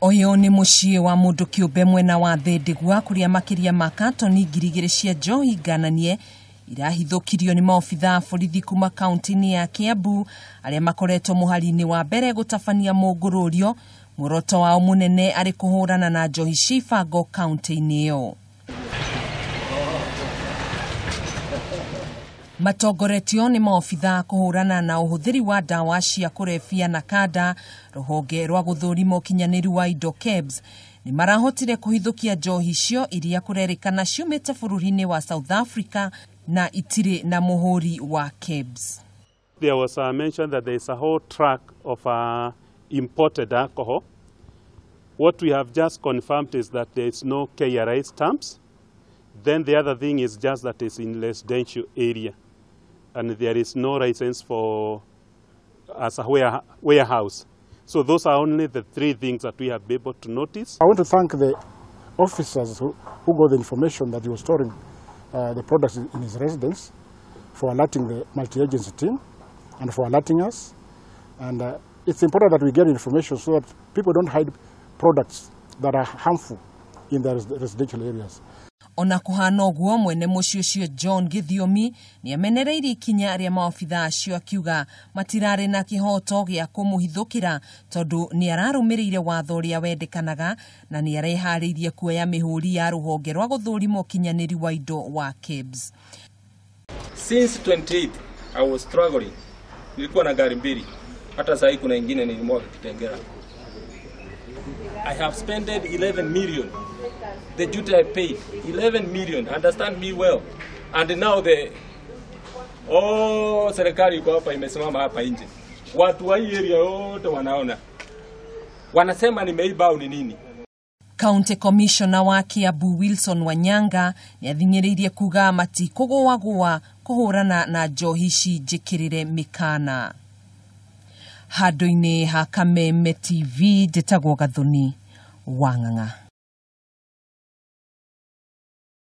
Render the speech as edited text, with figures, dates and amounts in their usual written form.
Ũyũ nĩ mũciĩ wa mũndũ kĩũmbe mwena wa Thindigua kũrĩa makĩria ma katoni 2,000 cia njohi ngananie irahithũkirio nĩ maobitha a borithi kuma kaunti-inĩ ya Kiambu arĩa makoretwo mũhari-inĩ wa mbere gũtabania mũngũrũrio. Muoroto wao mũnene arĩ kũhũrana na njohi cia ibango kaunti-inĩ ĩyo. Matongoretio nĩ maobitha kũhũrana na ũhũthĩri wa ndawa cia kũrebia na kanda rũhonge rwa gũthũrima ũkinyanĩru wa indo KEBS nĩ marahotire kũhithũkia njohi icio iria kũrerĩkana ciumĩte bũrũri-inĩ wa South Africa na itirĩ na mũhũri wa KEBS. There was a mention that there is a whole truck of imported alcohol. What we have just confirmed is that there is no KRA stamps. Then the other thing is just that it's in residential area and there is no license for as a warehouse. So those are only the three things that we have been able to notice. I want to thank the officers who got the information that he was storing the products in his residence for alerting the multi-agency team and for alerting us. And it's important that we get information so that people don't hide products that are harmful in their residential areas. Ona kuhana ũguo mwene mũciĩ ũcio John Githiomi nĩ amenereirie ikinya rĩa maobitha acio akiuga matirarĩ na kĩhoto gĩa kũmũhithũkĩra tondũ nĩ ararũmĩrĩire watho ũrĩa wendekanaga na nĩ areharĩirie kuoya mĩhũri ya rũhonge rwa gũthũrima ũkinyanĩru wa indo wa KEBS. Since 28 I was struggling. Nilikuwa na gari mbili. Hata sasa kuna ingine nilimwaga Kitengela. I have spent 11 million. The duty I paid, 11 million, understand me well. And now the serikali iko hapa imesimama hapa nje. Watu wa hii area wote wanaona. Wanasema nimeiba au ni nini? County Commissioner wa Kiambu Wilson Wanyanga nĩ athing'ĩrĩirie kuga matikũgũagũa kũhũrana na njohi ici njĩkĩrĩre mĩkana. Handũ-inĩ ha Kameme TV njĩtagwo Gathoni Wang'ang'a.